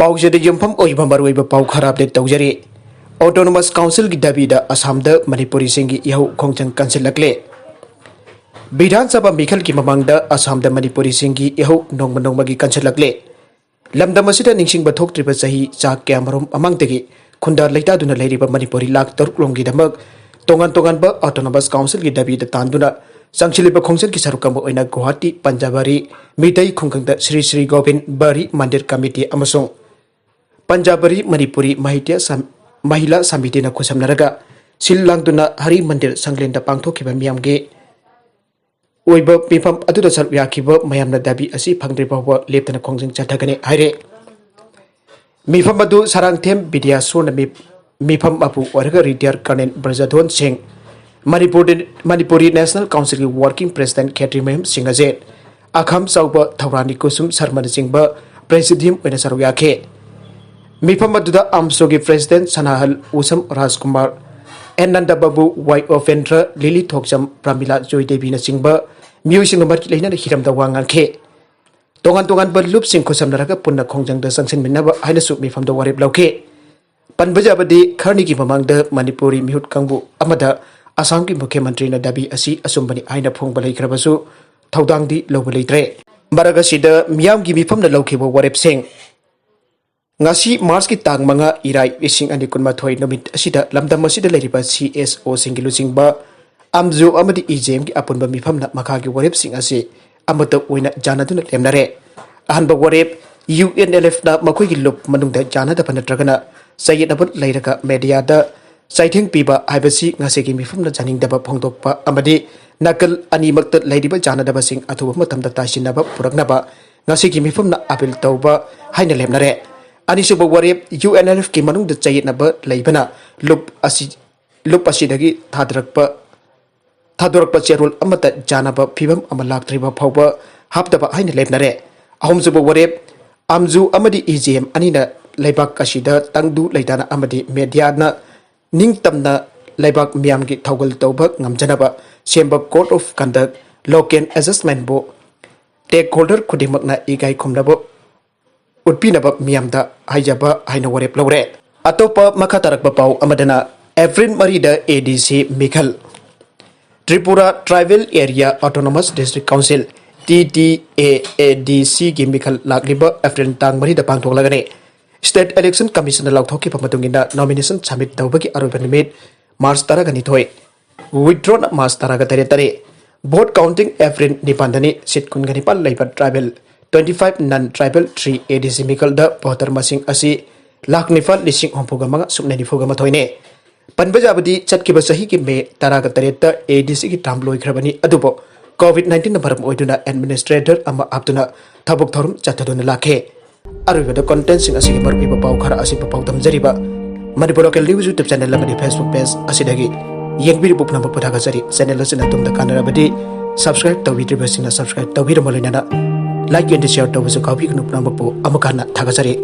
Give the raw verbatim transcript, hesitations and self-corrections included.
ꯄꯥꯎꯖꯦꯗ ꯌꯨꯝꯐꯝ ꯑꯣꯏꯕ ꯃꯔꯨꯑꯣꯏꯕ ꯄꯥꯎ ꯈꯔ ꯑꯞꯗꯦꯠ ꯇꯧꯖꯔꯤ꯫ ꯑꯣꯇꯣꯅꯣꯃꯁ ꯀꯥꯎꯟꯁꯤꯜꯒꯤ ꯗꯥꯕꯤꯗ ꯑꯁꯥꯝꯗ ꯃꯅꯤꯄꯨꯔꯤꯁꯤꯡꯒꯤ ꯏꯍꯧ ꯈꯣꯡꯖꯪ ꯀꯟꯁꯤꯜꯂꯛꯂꯦ꯫ ꯕꯤꯙꯥꯟ ꯁꯚꯥ ꯃꯤꯈꯜꯒꯤ ꯃꯃꯥꯡꯗ ꯑꯁꯥꯝꯗ ꯃꯅꯤꯄꯨꯔꯤꯁꯤꯡꯒꯤ ꯏꯍꯧ ꯅꯣꯡꯃ ꯅꯣꯡꯃꯒꯤ ꯀꯟꯁꯤꯜꯂꯛꯂꯦ꯫ ꯂꯝꯗꯝ ꯑꯁꯤꯗ ꯅꯤꯡꯁꯤꯡꯕ ꯊꯣꯛꯇ꯭ꯔꯤꯕ ꯆꯍꯤ ꯆꯥ ꯀꯌꯥꯃꯔꯨꯝ ꯃꯃꯥꯡꯗꯒꯤ ꯈꯨꯟꯗꯥ ꯂꯩꯇꯥꯗꯨꯅ ꯂꯩꯔꯤꯕ ꯃꯅꯤꯄꯨꯔꯤ ꯂꯥꯈ ꯇꯔꯨꯛ ꯔꯣꯝꯒꯤꯗꯃꯛ ꯇꯣꯉꯥꯟ ꯇꯣꯉꯥꯟꯕ ꯑꯣꯇꯣꯅꯣꯃꯁ ꯀꯥꯎꯟꯁꯤꯜꯒꯤ ꯗꯥꯕꯤꯗ ꯇꯥꯟꯗꯨꯅ ꯆꯪꯁꯤꯜꯂꯤꯕ ꯈꯣꯡꯖꯪꯒꯤ ꯁꯔꯨꯛ ꯑꯃ ꯑꯣꯏꯅ ꯒꯨꯋꯥꯍꯥꯇꯤ ꯄꯟꯖꯥꯕꯔꯤ ꯃꯤꯇꯩ ꯈꯨꯡꯒꯪꯗ ꯁ꯭ꯔꯤ ꯁ꯭ꯔꯤ ꯒꯣꯕꯤꯟ ꯕꯔꯤ ꯃꯟꯗꯤꯔ ꯀꯃꯤꯇꯤ ꯑꯃꯁꯨꯡ ꯄꯟꯖꯥꯕꯔꯤ ꯃꯅꯤꯄꯨꯔꯤ ꯃꯍꯤꯇ꯭ꯌ ꯁꯝ-, ꯃꯍꯤꯂꯥ ꯁꯃꯤꯇꯤꯅ ꯈꯨꯠꯁꯝꯅꯔꯒ ꯁꯤꯜ ꯂꯥꯡꯗꯨꯅ ꯍꯔꯤ ꯃꯟꯗꯤꯔ ꯁꯪꯂꯦꯟꯗ ꯄꯥꯡꯊꯣꯛꯈꯤꯕ ꯃꯤꯌꯥꯝꯒꯤ ꯑꯣꯏꯕ ꯃꯤꯐꯝ ꯑꯗꯨꯗ ꯁꯔꯨꯛ ꯌꯥꯈꯤꯕ ꯃꯌꯥꯝꯅ ꯗꯥꯕꯤ ꯑꯁꯤ ꯐꯪꯗ꯭ꯔꯤ ꯐꯥꯎꯕ ꯂꯦꯞꯇꯅ ꯈꯣꯡꯖꯪ ꯆꯠꯊꯒꯅꯤ ꯍꯥꯏꯔꯦ꯫ ꯃꯤꯐꯝ ꯑꯗꯨ ꯁꯔꯥꯡꯊꯦꯝ ꯕꯤꯗ꯭ꯌꯥꯁꯣꯔꯅ ꯃꯤ-, ꯃꯤꯐꯝ ꯃꯄꯨ ꯑꯣꯏꯔꯒ ꯔꯤꯇꯤꯌꯥꯔ ꯀꯔꯅꯦꯜ ꯕ꯭ꯔꯖꯙꯣꯟ ꯁꯤꯡ, ꯃꯅꯤꯄꯨꯔꯗ, ꯃꯅꯤꯄꯨꯔꯤ ꯅꯦꯁꯅꯦꯜ ꯀꯥꯎꯟꯁꯤꯜꯒꯤ ꯋꯥꯔꯀꯤꯡ ꯄ꯭ꯔꯦꯁꯤꯗꯦꯟꯠ ꯈꯦꯇ꯭ꯔꯤꯃꯌꯨꯝ ꯁꯤꯡ ꯑꯖꯦꯠ, ꯑꯈꯝ ꯆꯥꯎꯕ ꯊꯧꯔꯥꯅꯤ ꯀꯨꯁꯨꯝ ꯁꯔꯃꯅꯆꯤꯡꯕ ꯄ꯭ꯔꯦꯁꯤꯗꯤꯌꯝ ꯑꯣꯏꯅ ꯁꯔꯨꯛ ꯌꯥꯈꯤ꯫ ꯃꯤꯐꯝ ꯑꯗꯨꯗ ꯑꯝꯁꯣꯒꯤ ꯄ꯭ꯔꯦꯁꯤꯗꯦꯟꯠ ꯁꯅꯥꯍꯜ ꯎꯁꯝ ꯔꯥꯖꯀꯨꯃꯥꯔ, ꯑꯦꯟ ꯅꯟꯗꯕꯥꯕꯨ, ꯋꯥꯏ ꯑꯣꯄꯦꯟꯗ꯭ꯔ, ꯂꯤꯂꯤ ꯊꯣꯛꯆꯝ, ꯄ꯭ꯔꯃꯤꯂꯥ ꯖꯣꯏꯗꯦꯕꯤꯅꯆꯤꯡꯕ ꯃꯤꯑꯣꯏꯁꯤꯡꯒ ꯃꯔꯤ ꯂꯩꯅꯅ ꯍꯤꯔꯝꯗ ꯋꯥ ꯉꯥꯡꯈꯤ꯫ ꯇꯣꯉꯥꯟ ꯇꯣꯉꯥꯟꯕ ꯂꯨꯞꯁꯤꯡ ꯈꯨꯠꯁꯝꯅꯔꯒ ꯄꯨꯟꯅ ꯈꯣꯡꯖꯪꯗ ꯆꯪꯁꯤꯟꯃꯤꯟꯅꯕ ꯍꯥꯏꯅꯁꯨ ꯃꯤꯐꯝꯗ ꯋꯥꯔꯦꯞ ꯂꯧꯈꯤ꯫ ꯄꯟꯕ ꯌꯥꯕꯗꯤ, ꯈꯔꯅꯤꯒꯤ ꯃꯃꯥꯡꯗ ꯃꯅꯤꯄꯨꯔꯤ ꯃꯤꯍꯨꯠ ꯀꯥꯡꯕꯨ ꯑꯃꯗ ꯑꯁꯥꯝꯒꯤ ꯃꯨꯈ꯭ꯌ ꯃꯟꯇ꯭ꯔꯤꯅ ꯗꯥꯕꯤ ꯑꯁꯤ ꯑꯆꯨꯝꯕꯅꯤ ꯍꯥꯏꯅ ꯐꯣꯡꯕ ꯂꯩꯈ꯭ꯔꯕꯁꯨ ꯊꯧꯗꯥꯡꯗꯤ ꯂꯧꯕ ꯂꯩꯇ꯭ꯔꯦ꯫ ꯃꯔꯛ ꯑꯁꯤꯗ ꯃꯤꯌꯥꯝꯒꯤ ꯃꯤꯐꯝꯅ ꯂꯧꯈꯤꯕ ꯋꯥꯔꯦꯞꯁꯤꯡ꯫ ꯉꯁꯤ ꯃꯥꯔꯆꯀꯤ ꯇꯥꯡ ꯃꯉꯥ, ꯏꯔꯥꯏ, ꯂꯤꯁꯤꯡ ꯑꯅꯤ ꯀꯨꯟꯃꯥꯊꯣꯏ ꯅꯨꯃꯤꯠ ꯑꯁꯤꯗ ꯂꯝꯗꯝ ꯑꯁꯤꯗ ꯂꯩꯔꯤꯕ ꯁꯤ ꯑꯦꯁ ꯑꯣꯁꯤꯡꯒꯤ ꯂꯨꯆꯤꯡꯕ ꯑꯝꯖꯨ ꯑꯃꯗꯤ ꯏ ꯖꯦ ꯑꯦꯝꯒꯤ ꯑꯄꯨꯟꯕ ꯃꯤꯐꯝꯅ ꯃꯈꯥꯒꯤ ꯋꯥꯔꯦꯞꯁꯤꯡ ꯑꯁꯤ ꯑꯃꯠꯇ ꯑꯣꯏꯅ ꯌꯥꯅꯗꯨꯅ ꯂꯦꯞꯅꯔꯦ꯫ ꯑꯍꯥꯟꯕ ꯋꯥꯔꯦꯞ, ꯌꯨ ꯑꯦꯟ ꯑꯦꯜ ꯑꯦꯐꯅ ꯃꯈꯣꯏꯒꯤ ꯂꯨꯞ ꯃꯅꯨꯡꯗ ꯌꯥꯅꯗꯕ ꯅꯠꯇ꯭ꯔꯒꯅ ꯆꯌꯦꯠꯅꯕ ꯂꯩꯔꯒ ꯃꯦꯗꯤꯌꯥꯗ ꯆꯩꯊꯦꯡ ꯄꯤꯕ ꯍꯥꯏꯕꯁꯤ ꯉꯁꯤꯒꯤ ꯃꯤꯐꯝꯅ ꯌꯥꯅꯤꯡꯗꯕ ꯐꯣꯡꯗꯣꯛꯄ ꯑꯃꯗꯤ ꯅꯥꯀꯜ ꯑꯅꯤꯃꯛꯇ ꯂꯩꯔꯤꯕ ꯌꯥꯅꯗꯕꯁꯤꯡ ꯑꯊꯨꯕ ꯃꯇꯝꯗ ꯇꯥꯏꯁꯤꯟꯅꯕ ꯄꯨꯔꯛꯅꯕ ꯉꯁꯤꯒꯤ ꯃꯤꯐꯝꯅ ꯑꯥꯄꯤꯜ ꯇꯧꯕ ꯍꯥꯏꯅ ꯂꯦꯞꯅꯔꯦ꯫ ꯑꯅꯤꯁꯨꯕ ꯋꯥꯔꯦꯞ, ꯌꯨ ꯑꯦꯟ ꯑꯦꯜ ꯑꯦꯐꯀꯤ ꯃꯅꯨꯡꯗ ꯆꯌꯦꯠꯅꯕ ꯂꯩꯕꯅ ꯂꯨꯞ ꯑꯁꯤ, ꯂꯨꯞ ꯑꯁꯤꯗꯒꯤ ꯊꯥꯗꯔꯛꯄ, ꯊꯥꯗꯣꯔꯛꯄ ꯆꯦꯔꯣꯜ ꯑꯃꯠꯇ ꯌꯥꯅꯕ ꯐꯤꯕꯝ ꯑꯃ ꯂꯥꯛꯇ꯭ꯔꯤꯕ ꯐꯥꯎꯕ ꯍꯥꯞꯇꯕ ꯍꯥꯏꯅ ꯂꯦꯞꯅꯔꯦ꯫ ꯑꯍꯨꯝꯁꯨꯕ ꯋꯥꯔꯦꯞ, ꯑꯝꯖꯨ ꯑꯃꯗꯤ ꯏ ꯖꯦ ꯑꯦꯝ ꯑꯅꯤꯅ ꯂꯩꯕꯥꯛ ꯑꯁꯤꯗ ꯇꯪꯗꯨ ꯂꯩꯇꯥꯅ ꯑꯃꯗꯤ ꯃꯦꯗꯤꯌꯥꯅ ꯅꯤꯡꯇꯝꯅ ꯂꯩꯕꯥꯛ ꯃꯤꯌꯥꯝꯒꯤ ꯊꯧꯒꯜ ꯇꯧꯕ ꯉꯝꯖꯅꯕ ꯁꯦꯝꯕ code of conduct, local adjustmentꯕꯨ stakeholder ꯈꯨꯗꯤꯡꯃꯛꯅ ꯏꯀꯥꯏ ꯈꯨꯝꯅꯕ ꯎꯠꯄꯤꯅꯕ ꯃꯤꯌꯥꯝꯗ ꯍꯥꯏꯖꯕ ꯍꯥꯏꯅ ꯋꯥꯔꯦꯞ ꯂꯧꯔꯦ꯫ ꯑꯇꯣꯞꯄ ꯃꯈꯥ ꯇꯥꯔꯛꯄ ꯄꯥꯎ ꯑꯃꯗꯅ, ꯑꯦꯄ꯭ꯔꯤꯜ ꯃꯔꯤꯗ ADC ꯃꯤꯈꯜ꯫ Tripura Tribal Area Autonomous District Council, TTAADC ꯒꯤ ꯃꯤꯈꯜ ꯂꯥꯛꯂꯤꯕ ꯑꯦꯄ꯭ꯔꯤꯜ ꯇꯥꯡ ꯃꯔꯤꯗ ꯄꯥꯡꯊꯣꯛꯂꯒꯅꯤ꯫ State Election Commission ꯅ ꯂꯥꯎꯊꯣꯛꯈꯤꯕ ꯃꯇꯨꯡ ꯏꯟꯅ nomination submit ꯇꯧꯕꯒꯤ ꯑꯔꯣꯏꯕ ꯅꯨꯃꯤꯠ ꯃꯥꯔꯆ ꯇꯔꯥꯒ ꯅꯤꯊꯣꯏ, withdraw ꯅ ꯃꯥꯔꯆ ꯇꯔꯥꯒ ꯇꯔꯦꯠꯇꯅꯤ꯫ Vote counting ꯑꯦꯄ꯭ꯔꯤꯜ ꯅꯤꯄꯥꯟꯗꯅꯤ꯫ Seat ꯀꯨꯟꯒ ꯅꯤꯄꯥꯟ ꯂꯩꯕ tribal twenty five, non tribal three ADC ꯃꯤꯈꯜꯗ voter ꯃꯁꯤꯡ ꯑꯁꯤ ꯂꯥꯈ ꯅꯤꯄꯥꯜ ꯂꯤꯁꯤꯡ ꯍꯨꯝꯐꯨꯒ ꯃꯉꯥ ꯁꯨꯞꯅ ꯅꯤꯐꯨꯒ ꯃꯥꯊꯣꯏꯅꯤ꯫ ꯄꯟꯕ ꯌꯥꯕꯗꯤ, ꯆꯠꯈꯤꯕ ꯆꯍꯤꯒꯤ ꯃꯦ ꯇꯔꯥꯒ ꯇꯔꯦꯠꯇ ADC ꯒꯤ term ꯂꯣꯏꯈ꯭ꯔꯕꯅꯤ, ꯑꯗꯨꯕꯨ COVID nineteen ꯅ ꯃꯔꯝ ꯑꯣꯏꯗꯨꯅ administrator ꯑꯃ ꯍꯥꯞꯇꯨꯅ ꯊꯕꯛ ꯊꯧꯔꯝ ꯆꯠꯊꯗꯨꯅ ꯂꯥꯛꯈꯤ꯫ ꯑꯔꯣꯏꯕꯗ content ꯁꯤꯡ ꯑꯁꯤꯒꯤ ꯃꯔꯨꯑꯣꯏꯕ ꯄꯥꯎ ꯈꯔ ꯑꯁꯤ ꯄꯥꯎꯗꯝꯖꯔꯤꯕ Manipur Local News YouTube channel ꯑꯃꯗꯤ Facebook page ꯑꯁꯤꯗꯒꯤ ꯌꯦꯡꯕꯤꯔꯤꯕ ꯄꯨꯝꯅꯃꯛꯄꯨ ꯊꯥꯒꯠꯆꯔꯤ꯫ Channel ꯑꯁꯤꯅ ꯑꯗꯣꯝꯗ ꯀꯥꯟꯅꯔꯕꯗꯤ subscribe ꯇꯧꯕꯤꯗ꯭ꯔꯤꯕꯁꯤꯡꯅ subscribe ꯇꯧꯕꯤꯔꯝꯕ ꯂꯣꯏꯅꯅ like and share ꯇꯧꯕꯁꯨ ꯀꯥꯎꯕꯤꯒꯅꯨ꯫ ꯄꯨꯝꯅꯃꯛꯄꯨ ꯑꯃꯨꯛ ꯍꯟꯅ ꯊꯥꯒꯠꯆꯔꯤ꯫